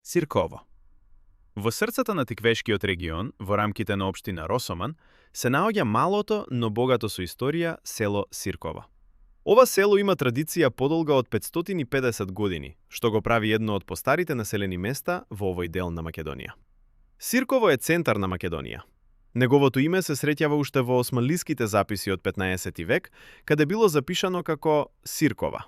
Сирково. Во срцето на Тиквешкиот регион, во рамките на општина Росоман, се наоѓа малото, но богато со историја село Сирково. Ова село има традиција подолга од 550 години, што го прави едно од постарите населени места во овој дел на Македонија. Сирково е центар на Македонија. Неговото име се среќава уште во османлиските записи од 15 век, каде било запишано како Сиркова.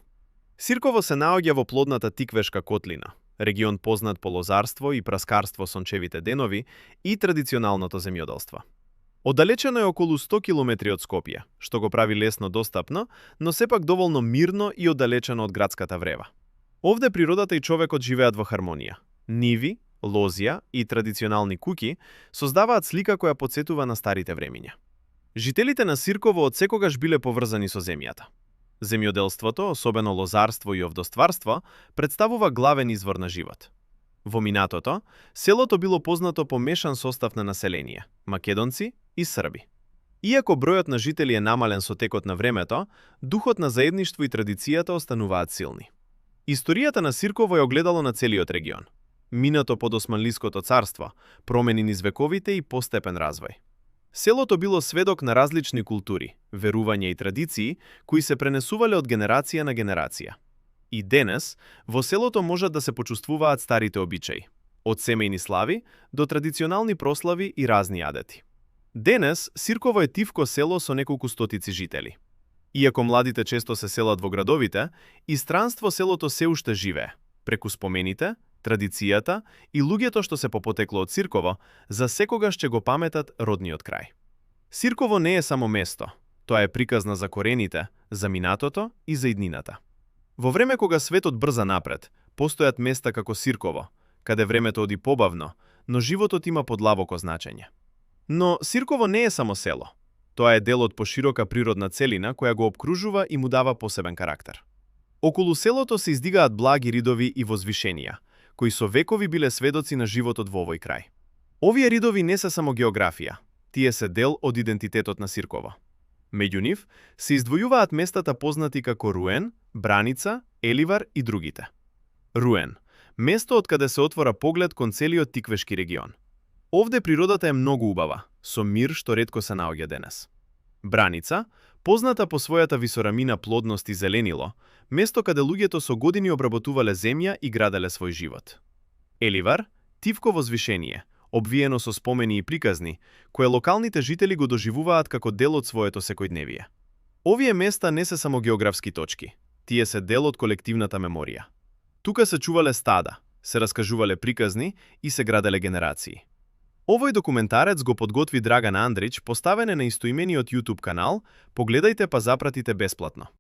Сирково се наоѓа во плодната Тиквешка котлина, регион познат по лозарство и праскарство сончевите денови и традиционалното земјоделство. Оддалечено е околу 100 километри од Скопје, што го прави лесно достапно, но сепак доволно мирно и оддалечено од градската врева. Овде природата и човекот живеат во хармонија. Ниви, лозја и традиционални куќи создаваат слика која потсетува на старите времиња. Жителите на Сирково одсекогаш биле поврзани со земјата. Земјоделството, особено лозарство и овдостварство, представува главен извор на живот. Во минатото, селото било познато по мешан состав на население – македонци и срби. Иако бројот на жители е намален со текот на времето, духот на заедништво и традицијата остануваат силни. Историјата на Сирково е огледало на целиот регион. Минато под Османлиското царство, промени низ вековите и постепен развој. Селото било сведок на различни култури, верувања и традиции, кои се пренесувале од генерација на генерација. И денес, во селото можат да се почувствуваат старите обичаи, од семејни слави до традиционални прослави и разни адети. Денес, Сирково е тивко село со неколку стотици жители. Иако младите често се селат во градовите, и странство селото се уште живее, преку спомените, традицијата и луѓето што се по потекло од Сирково, за секогаш ќе го паметат родниот крај. Сирково не е само место, тоа е приказна за корените, за минатото и за иднината. Во време кога светот брза напред, постојат места како Сирково, каде времето оди побавно, но животот има подлабоко значење. Но Сирково не е само село. Тоа е дел од поширока природна целина која го опкружува и му дава посебен карактер. Околу селото се издигаат благи ридови и возвишенија, кои со векови биле сведоци на животот во овој крај. Овие ридови не се само географија, тие се дел од идентитетот на Сирково. Меѓу нив се издвојуваат местата познати како Руен, Браница, Еливар и другите. Руен – место од каде се отвора поглед кон целиот Тиквешки регион. Овде природата е многу убава, со мир што ретко се наоѓа денес. Браница – позната по својата висорамина, плодност и зеленило, место каде луѓето со години обработувале земја и граделе свој живот. Еливар – тивко возвишение, обвиено со спомени и приказни, кое локалните жители го доживуваат како дел од своето секојдневие. Овие места не се само географски точки, тие се дел од колективната меморија. Тука се чувале стада, се раскажувале приказни и се граделе генерации. Овој документарец го подготви Драган Андрич, поставен е на истоимениот YouTube канал, погледајте па запратите бесплатно.